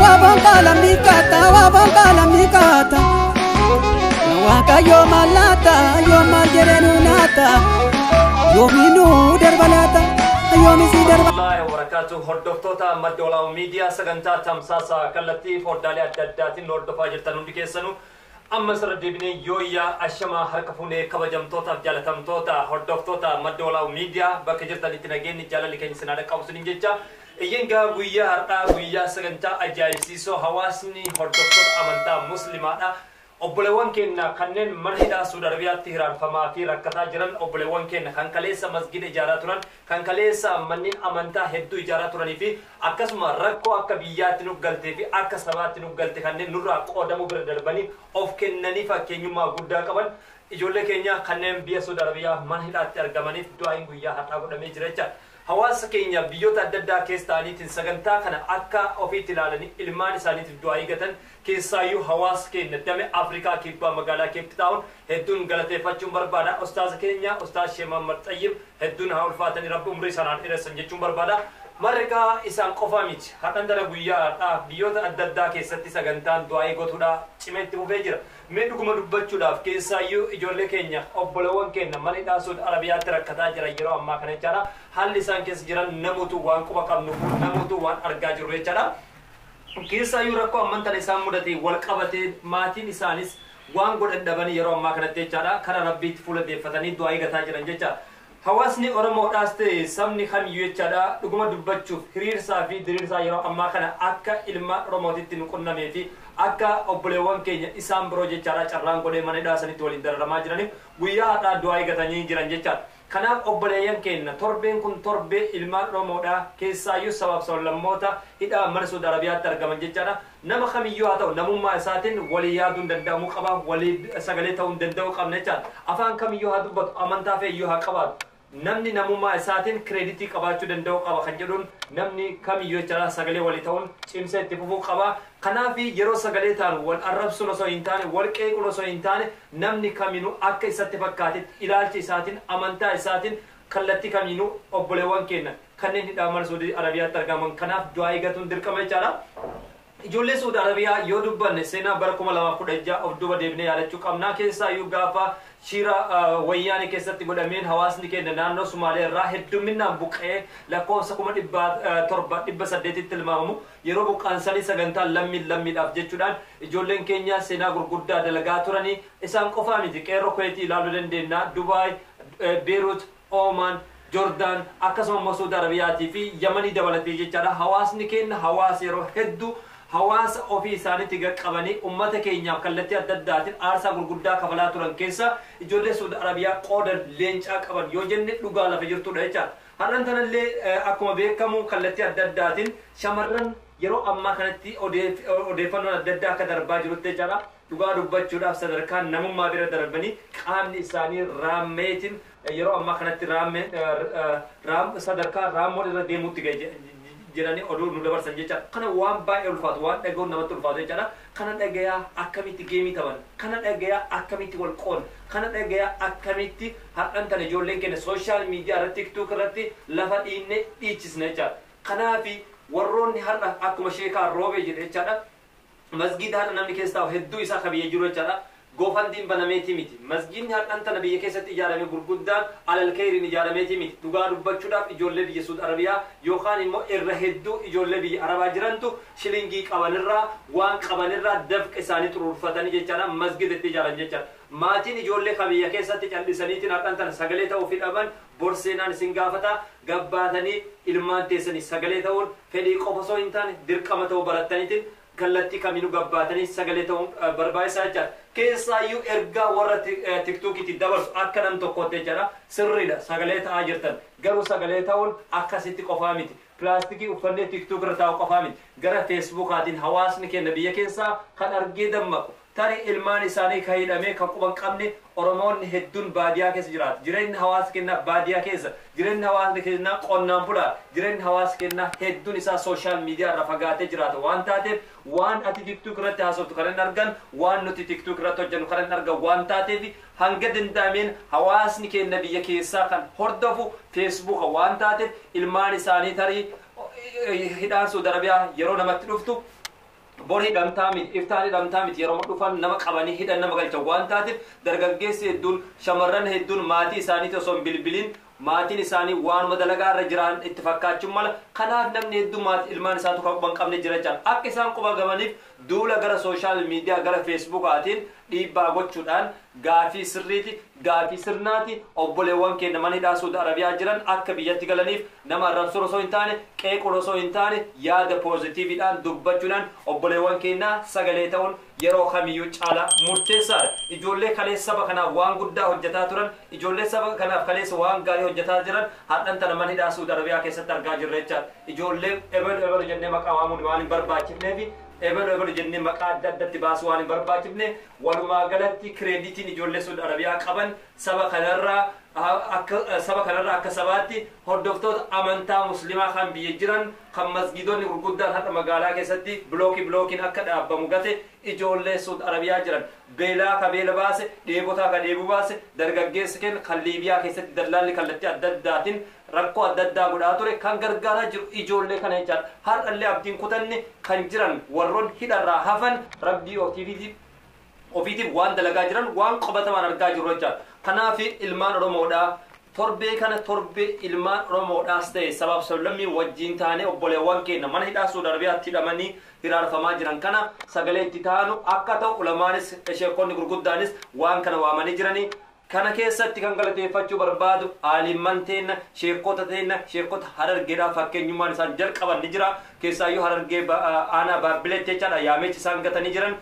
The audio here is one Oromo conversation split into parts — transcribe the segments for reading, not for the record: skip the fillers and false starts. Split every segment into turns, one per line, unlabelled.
Wabonka wabonka lamikata Waka yo malata yo maljerenu nata yo minu derbalata yo misi derba
الله وبركاته. Hordoftoota Madda Walaabuu Miidiyaa, sagantaa tamsaasa kallattii foddaalee adda addaatiin hordofaa jirtan hundi keessanuu, amma sirra deebinee yooyyaa ashamaa harka fuunee, kabajamtootaaf jaalatamtoota hordoftoota Madda Walaabuu Miidiyaa, bakka jirtanitti nageenyi jaalalli keenya isin haa qabu sinin jecha. Iyyengaa guyyaa har'aa guyyaa sagantaa ajaa'ibsiisoo hawaasni hordoftoota amantaa muslimaadha. Obboleewwan keenya kanneen mana hidhaa Suudi Arabiyaatti hiraarfamaa fi rakkataa jiran, obboleewwan keenya kan kaleessa masgida ijaaraa turan, kan kaleessa manneen amantaa hedduu ijaaraa turanii fi akkasuma rakkoo akka biyyaatti nuuf galtee fi akka sabaatti nuuf galte kanneen nurraa qoodamuu bira darbanii of kennanii fakkeenyummaa guddaa qaban, ijoollee keenya kanneen biyya Suudi Arabiyaa mana hidhaatti argamaniif du'aayin guyyaa har'aa godhamee jira jechaadha. Hawaasa keenya biyyoota adda addaa keessa ta'aniitiin sagantaa kana akka ofiitti ilaalanii ilmaan isaaniitiif du'aa eegatan, keessaayyuu hawaasa keenya dame Afrikaa Kibbaa magaalaa Keeppi taa'uun hedduun galateeffachuun barbaada. Ustaaza keenya Ustaaz Shee Mahammad Xayyib hedduun haa ulfaatanii, Rabbi umrii sanaan dheeressan jechuun barbaada. Marriqaa isaan qofaa miti. Har'an dara guyyaa har'aa biyyoota adda addaa keessatti sagantaan du'aa eegatuudha cimee itti fufee jira. Mee dhuguma dubbachuudhaaf, keessaayyuu ijoollee keenya, obboleewwan keenya mana hidhaa Suudi Arabiyaatti rakkataa jiran yeroo ammaa kana jechaadha. Haalli isaan keessa jiran namoota waan quba qabnu, namoota waan argaa jirru jechaadha. Keessaayyuu rakkoo ammantan isaan mudate wal qabatee maatiin isaanis waan godhan dhabanii yeroo ammaa kanatti jechaadha. Kara Rabbiitti fuula deeffatanii du'aa eegataa jiran jechaadha. Hawaasni Oromoodhaas ta'e sabni kamiyyuu jechaadha, dhuguma dubbachuuf hiriirsaa fi diriirsaa yeroo ammaa kana akka ilmaan Oromootitti nu qunnamee fi akka obboleewwan keenya isaan biroo jechaadha carraan godhee mana hidhaa sanitti waliin dararamaa jiraniif guyyaa har'aa du'aa eegatanii jiran jechaadha. Kanaaf obboleeyyan keenya, torbeen kun torbee ilmaan Oromoodhaa, keessaayyuu sabaaf sablammoota hidhaa mana Suudi Arabiyaatti argaman jechaadha. Nama kamiyyuu haa ta'u, namummaa isaatiin walii yaaduun danda'amuu qaba, walii sagalee ta'uu danda'uu qabna jechaadha. Afaan kamiyyuu haa dubbatu, amantaa fe'iyyuu haa qabaatu. Namni namummaa isaatiin credit qabaachuu danda'u qaba kan jedhuun namni kamiyyuu jechaadha sagalee walii ta'uun cimsee itti fufuu qaba. Kanaaf yeroo sagalee ta'an wal arrabsuun osoo hin taane, wal qeequun osoo hin taane, namni kaminuu akka isatti fakkaatetti ilaalcha isaatiin, amantaa isaatiin, kallattii kamiinuu obboleewwan keenya kanneen hidhaa mana Suudi Arabiyaatti argaman kanaaf du'aa eegatuun dirqama jechaadha. Ijoollee Suudi Arabiyaa yoo dubbanne, seenaa bara 2016 of duuba deebinee yaadachuu qabna. Keessaayyuu gaafa shira Wayyaanee keessatti godhameen hawaasni keenya naannoo Sumaalee irraa hedduminaan buqqa'ee lakkoofsa 700,800tti tilmaamamu yeroo buqqaansanii, sagantaa lammiin lammiidhaaf jechuudhaan ijoolleen keenya seenaa gurguddaa dalagaa turanii. Isaan qofaa miti, qeerroo Kuweetii ilaaluu dandeenya, Dubaay, Beerut, Oomaan, Jordaan, akkasuma immoo Suudi Arabiyaatii fi Yamanii dabalatee jechaadha. Hawaasni keenya hawaasa yeroo hedduu hawaasa ofii isaaniitti qaqqabanii ummata keenyaaf kallattii adda addaatiin aarsaa gurguddaa kafalaa turan keessa ijoollee Suudi Arabiyaa qooda leencaa qaban yoo jenne dhugaa lafa jirtudha jechaadha. Har'an tanallee akkuma beekamu kallattii adda addaatiin shamarran yeroo ammaa kanatti odeeffannoon adda addaa akka darbaa jirutti jechaadha. Dhugaa dubbachuudhaaf sadarkaa namummaa bira darbanii qaamni isaanii raammeetiin yeroo ammaa kanatti sadarkaa raammoon irra deemuutti jedhanii oduu nu dabarsan jecha. Kana waan baay'ee ulfaatu, waan dhaga'uun namatti ulfaatu jechaadha. Kana dhagayaa akkamitti game taphan, kana dhagayaa akkamitti wal qoon, kana dhagayaa akkamitti har'an tana ijoolleen keenya social media irratti, TikTok irratti lafa dhiinne dhiichisne jechaadha. Kanaafi warroonni har'a akkuma sheekaa Roobee jedhe jechaadha, masgiida har'a namni keessa taa'u hedduu isaa ka biyya jiru jechaadha. GoFundMen banameetii miti. Masgiidni har'an tana biyya keessatti ijaarame gurguddaan alal keeriin ijaarameetii miti. Dhugaa dubbachuudhaaf ijoollee biyya Suudi Arabiyaa yookaan immoo irra hedduu ijoollee biyya Arabaa jirantu shilingii qabanirraa, waan qabanirraa dafqa isaanii xuruurfatanii jechaadha masgiida itti ijaaran jechaadha. Maatiin ijoollee ka biyya keessatti callisaniitiin har'an tana sagalee ta'uu fi dhaban, borseenaan isin gaafata. Gabbaatanii ilmaan teessanii sagalee ta'uun fedhii qofa osoo hin taane dirqama ta'uu barattaniitiin kallattii kamiinuu gabbaatanii sagalee ta'uun barbaachisaa jechaadha. Keessaayyuu ergaa warra TikTokiitti dabarsu akka nam tokkootti jechaadha. Sirriidha, sagalee ta'aa jirtan. Garuu sagalee ta'uun akkasitti qofaa miti. Pilaastikii uffannee TikTok irra taa'u qofaa miti. Gara Facebookaatiin hawaasni keenya biyya keessaa kan argee dammaqu, tarii ilmaan isaanii kan hidhamee kan quban qabne Oromoonni hedduun baadiyaa keessa jiraatu. Jireenyi hawaasa keenyaa baadiyaa keessa. Jireenyi hawaasni keenyaa qonnaan bulaa. Jireenyi hawaasa keenyaa hedduun isaa social media irraa fagaatee jiraata waan taateef, waan ati TikTok irratti haasoftu kan hin argan, waan nuti TikTok irratti hojjennu kan hin argan waan taateef, hanga danda'ameen hawaasni keenya biyya keessaa kan hordofu Facebooka waan taateef, ilmaan isaanii tarii hidhaan Suudi Arabiyaa yeroo namatti dhuftu Bor hidhamtaa miti, iftaan hidhamtaa miti, yeroo dhufan nama qabanii hidhan nama galchan waan taateef dargaggeessi hedduun, shamarran hedduun maatii isaaniitti osoo hin bilbilin maatiin isaanii waanuma dalagaa irra jiran itti fakkaachuun mala. Kanaaf namni hedduun maatii ilmaan isaatu kan quba hin qabne jira jechaadha. Akka isaan quba qabaniif duula gara social media, gara Facebookaatiin dhiibbaa gochuudhaan gaafii sirriiti, gaafii sirnaati. Obboleewwan keenya mana hidhaa Suudi Arabiyaa jiran akka biyyatti galaniif nama arrabsuun osoo hin taane, qeequun osoo hin taane, yaada positiveiidhaan dubbachuudhaan obboleewwan keenya sagalee ta'uun yeroo kamiyyuu caalaa murteessaadha. Ijoollee kaleessa saba kanaaf waan guddaa hojjetaa turan, ijoollee saba kanaaf kaleessa waan gaarii hojjetaa jiran har'an tana mana hidhaa Suudi Arabiyaa keessatti argaa jirra jechaadha. Ijoollee ebelu ebelu jennee maqaa waamuun waan hin barbaachifneefi ebelu ebelu jennee maqaa adda addatti baasuu waan hin barbaachifne, walumaa galatti creditiin ijoollee Suudi Arabiyaa qaban saba kanarraa akka saba kanarraa akka sabaatti hordoftoota amantaa muslimaa kan biyya jiran, kan masgiidonni gurguddaan har'a magaalaa keessatti blockii blockiin akka dhaabbamu gate ijoollee Suudi Arabiyaa jiran, beelaa ka beela baase, dheebotaa ka dheebuu baase, dargaggeessa kenna kan Liibiyaa keessatti dallaalli kallattii adda addaatiin rakkoo adda addaa godhaa ture kan gargaaraa jiru ijoollee kana jechaadha. Har'allee abdiin kutanne kan jiran warroon hidharraa hafan rabbii ofiitiif waan dalagaa jiran waan qabatamaan argaa jiru jechaadha. Kanaaf ilmaan Oromoodhaa, torbee kana torbee ilmaan Oromoodhaas ta'e sabaaf sablammii wajjin taanee obboleewwan keenya mana hidhaa Suudi Arabiyaatti hidhamanii hiraarfamaa jiran kana sagalee itti taanu akka ta'u ulamaanis sheekonni gurguddaanis waan kana waamanii jiranii. Kana keessatti kan galateeffachuu barbaadu aalimman teenna, sheekota teenna, sheekota Harargeedhaa fakkeenyummaan isaan jalqaban ni jira. Keessaayyuu Harargee aanaa Baabbileetti jechaadha yaamechi isaan gatanii jiran.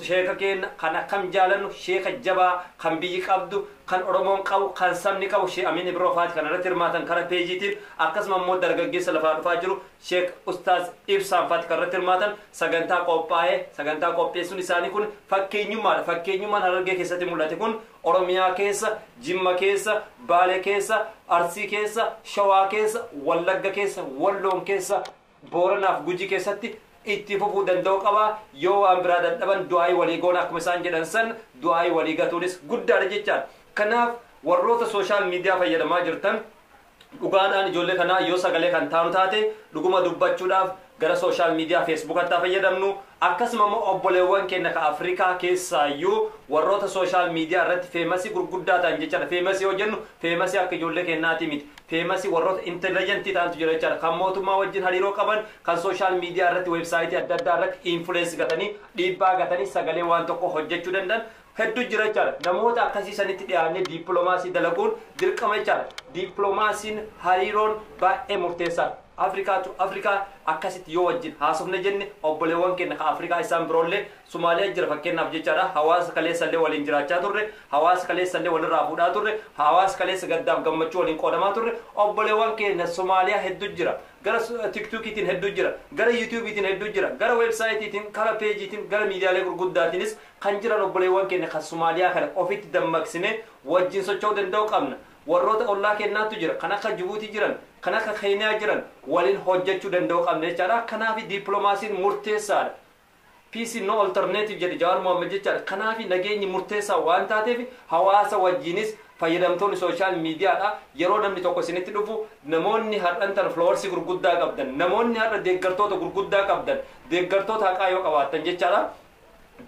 Sheeka keenya kan akkam jaalannu, sheeka jabaa kan biyyi qabdu, kan Oromoon qabu, kan sabni qabu, Sheek Amin Ibroo faati kan irratti hirmaatan kara pageiitiin, akkasuma immoo dargaggeessa lafaa dhufaa jiru Sheek Ustaaz Ibsaan faati kan irratti hirmaatan sagantaa qophaa'ee sagantaa qopheessuun isaanii kun fakkeenyummaadha. Fakkeenyummaan Harargee keessatti mul'ate kun Oromiyaa keessa, Jimma keessa, Baalee keessa, Arsii keessa, Shawaa keessa, Wallagga keessa, Walloon keessa, Booranaaf Gujii keessatti itti fufuu danda'u qaba. Yoo waan biraa dadhaban du'aayii walii goona akkuma isaan jedhan san du'aayii walii gatuunis guddaadha jechaadha. Kanaaf warroota social media fayyadamaa jirtan, dhugaadhaan ijoollee kanaa yoo sagalee kan taanu taate, dhuguma dubbachuudhaaf gara social media Facebookatti fayyadamnu. Akkasuma immoo obboleewwan keenya ka Afrikaa keessaayyuu warroota social media irratti famousii gurguddaa ta'an jechaadha. Famousii yoo jennu famousii akka ijoollee keenyaati miti. Famousii warroota intelligentii ta'antu jira jechaadha. Kan mootummaa wajjin hariiroo qaban, kan social media irratti websiteii adda addaa irratti influence gatanii, dhiibbaa gatanii sagalee waan tokko hojjechuu danda'an hedduu jira jechaadha. Namoota akkasii sanitti dhiyaannee dippiloomaasii dalaguun dirqama jechaadha. Dippiloomaasiin hariiroon baay'ee murteessaadha. Afrikaatu Afrikaa akkasitti yoo wajjin haasofne jenne obboleewwan keenya kan Afrikaa isaan biroollee, Somaaliyaa jira fakkeenyaaf jechaadha. Hawaasa kaleessallee waliin jiraachaa turre, hawaasa kaleessallee walirraa fuudhaa turre, hawaasa kaleessa gaddaaf gammachuu waliin qoodamaa turre, obboleewwan keenya Somaaliyaa hedduu jira. Gara TikTokiitiin hedduu jira, gara YouTubeiitiin hedduu jira, gara websiteiitiin, gara pageiitiin, gara miidiyaalee gurguddaatiinis kan jiran obboleewwan keenya kan Somaaliyaa kana ofitti dammaqsine wajjin socho'uu danda'uu qabna. Warroota ollaa kennaatu jira, kan akka Jibuutii jiran, kan akka Keeniyaa jiran waliin hojjechuu danda'uu qabna jechaadha. Kanaaf dippiloomaasiin murteessaadha. "Peace no alternative" jedhe Jawaar Mohaammed jechaadha. Kanaaf nageenyi murteessaa waan taateef hawaasa wajjinis fayyadamtoonni social mediadha. Yeroo namni tokko isinitti dhufu, namoonni har'an tan followersii gurguddaa qabdan, namoonni har'a deeggartoota gurguddaa qabdan, deeggartoota haqaa yoo qabaattan jechaadha.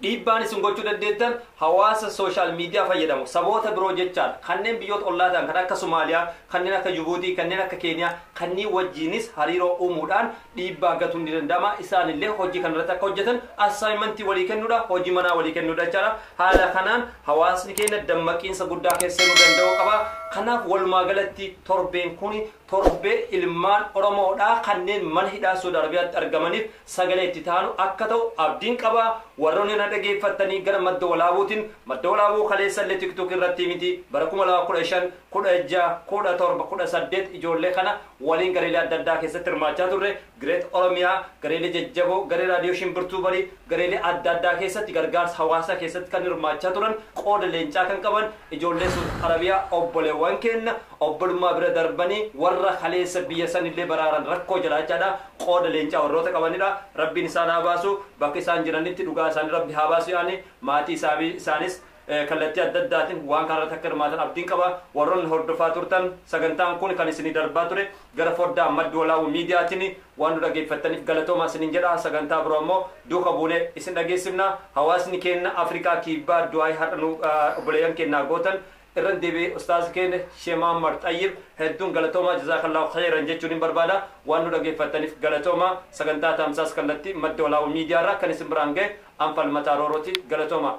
Dhiibbaan isin gochuu dandeettan hawaasa social media fayyadamu saboota biroo jechaadha. Kanneen biyyoota ollaa ta'an kan akka Somaaliyaa, kanneen akka Jibuutii, kanneen akka Keeniyaa, kanneen wajjiinis hariiroo uumuudhaan dhiibbaa gatuun ni danda'ama. Isaanillee hojii kanarratti akka hojjetan assignmentii walii kennuudha, hojii manaa walii kennuudha jechaadha. Haala kanaan hawaasni keenya dammaqiinsa guddaa keessa seenuu danda'uu qaba. Kanaaf walumaa galatti torbeen kun torbee ilmaan Oromoodhaa kanneen mana hidhaa Suudi Arabiyaatti argamaniif sagalee itti taanu akka ta'u abdiin qaba. Warroonni na dhageeffattanii gara Madda Walaabuutiin, Madda Walaabuu kaleessallee TikTok irratti miti, bara 2015, 16, 17, 18 ijoollee kana waliin gareelee adda addaa keessatti hirmaachaa turre. Great Oromiyaa, gareelee jajjaboo, garee raadiyoo Shimbirtuu Barii, gareelee adda addaa keessatti gargaarsa hawaasaa keessatti kan hirmaachaa turan, qooda leencaa kan qaban ijoollee Suudi Arabiyaa obboleewwan keenya obbolummaa bira darbanii warra kaleessa biyya sanillee baraaran rakkoo jalaachaadha, qooda leencaa warroota qabanidha. Rabbiin isaan haa baasu, bakka isaan jiranitti dhugaa isaanii rabbi haa baasu, yaani maatii isaanis Kallattii adda addaatiin waan kanarratti akka hirmaatan abdiin qaba. Warroonni hordofaa turtan, sagantaan kun kan isinii darbaa ture gara foddaa Madda Walaabuu Miidiyaatiin, waan nu dhageeffattaniif galatoomaa isiniin jedha. Sagantaa biroo ammoo duuka buunee isin dhageessifna. Hawaasni keenya Afrikaa Kibbaa du'aa har'a nu obboleeyyan keenyaa gootan, irran deebi'ee ustaaz keenya Shee Mahammad Xayyib hedduun galatoomaa, jazaakallaahu khayran jechuun hin barbaada. Waan nu dhageeffattaniif galatoomaa. Sagantaa tamsaas kallattii Madda Walaabuu Miidiyaa irraa kan isin biraan ga'e Anfal Mataa Roorooti. Galatoomaa.